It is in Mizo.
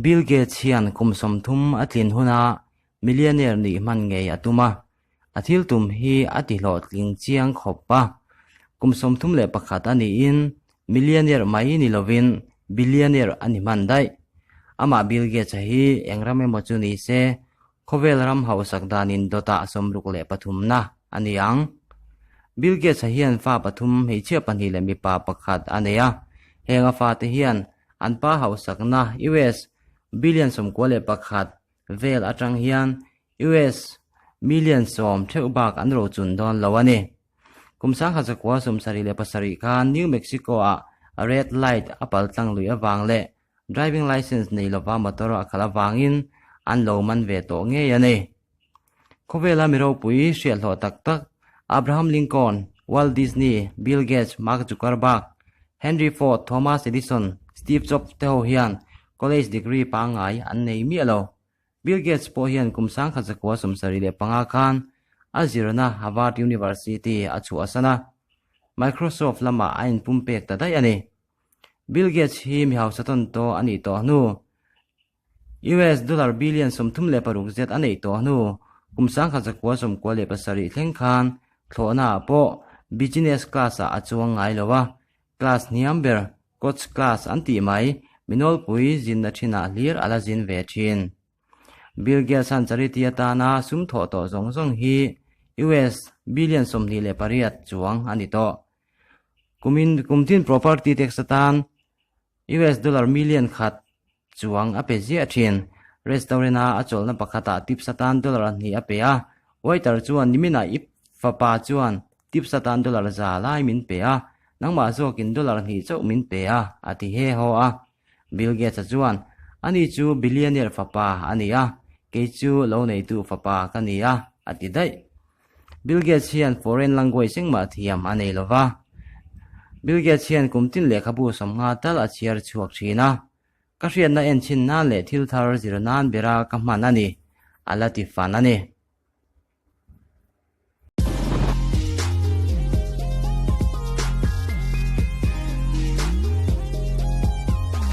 Bill Gates hian kum 30 a tlin huna millionaire nih hman ngei a tum a, a thil tum hi a ti hlawhtling chiang khawp a. Kum 31 a niin millionaire mai ni lovin billionaire a ni hman daih. Amah Bill Gates-a hi eng ram emaw chu ni se, khawvel ram hausak danin dawtah 63na a ni ang. Bill Gates-a hian fa pathum, hmeichhia pahnih leh mipa pakhat a nei a. Heng a fate hian an pa hausakna US billion 91 vel atang hian US million 10 theuh bak an rochun dawn lo a ni. Kum 1977 khan New Mexico-ah red light a pal tlang lui avang leh driving license nei lova motor a khalh avangin an lo man ve tawh ngei a ni. Khawvela mi ropui hriat hlawh tak tak Abraham Lincoln, Walt Disney, Bill Gates, Mark Zuckerberg, Henry Ford, Thomas Edison, Steve Jobs te ho hian college degree pangngai an nei miah lo. Bill Gates pawh hian kum 1975 khan a zirna Harvard University a chhuahsan a, Microsoft lamah a inpumpek ta daih a ni. Bill Gates hi mi hausa tawn tawh a nih tawh hnu, US dollar billion 36 zet a neih tawh hnu, kum 1997 thleng khan thlawhnaah pawh business class-ah a chuang ngai lo a, class hniam ber coach class an tih mai mi nawlpui zinna thinah hlir a la zin ve thin. Bill Gates-a'n charity atana sum thawh tawh zawng zawng hi US billion 28 chuang a ni tawh. Kumin kumtin property tax atan US dollar million khat chuang a pe ziah thin. Restaurant-a a chawlhna pakhatah tips atan dollar 2 a pe a, waiter chuan niminah i fapa chuan tips atan dollar 100 lai min pe a, nangmah zawkin dollar 2 chauh min pe a, a ti he haw a. Bill Gates-a chuan, Ani chu billionaire fapa a ni a, kei chu lo neitu fapa ka ni a, a ti daih. Bill Gates hian foreign language engmah thiam a nei lo va. Bill Gates hian kum tin lehkhabu 50 tal a chhiar chhuak thin a. Ka hriatna en chin nan leh thil thar zir nan bera ka hman a ni, a la ti fan a ni.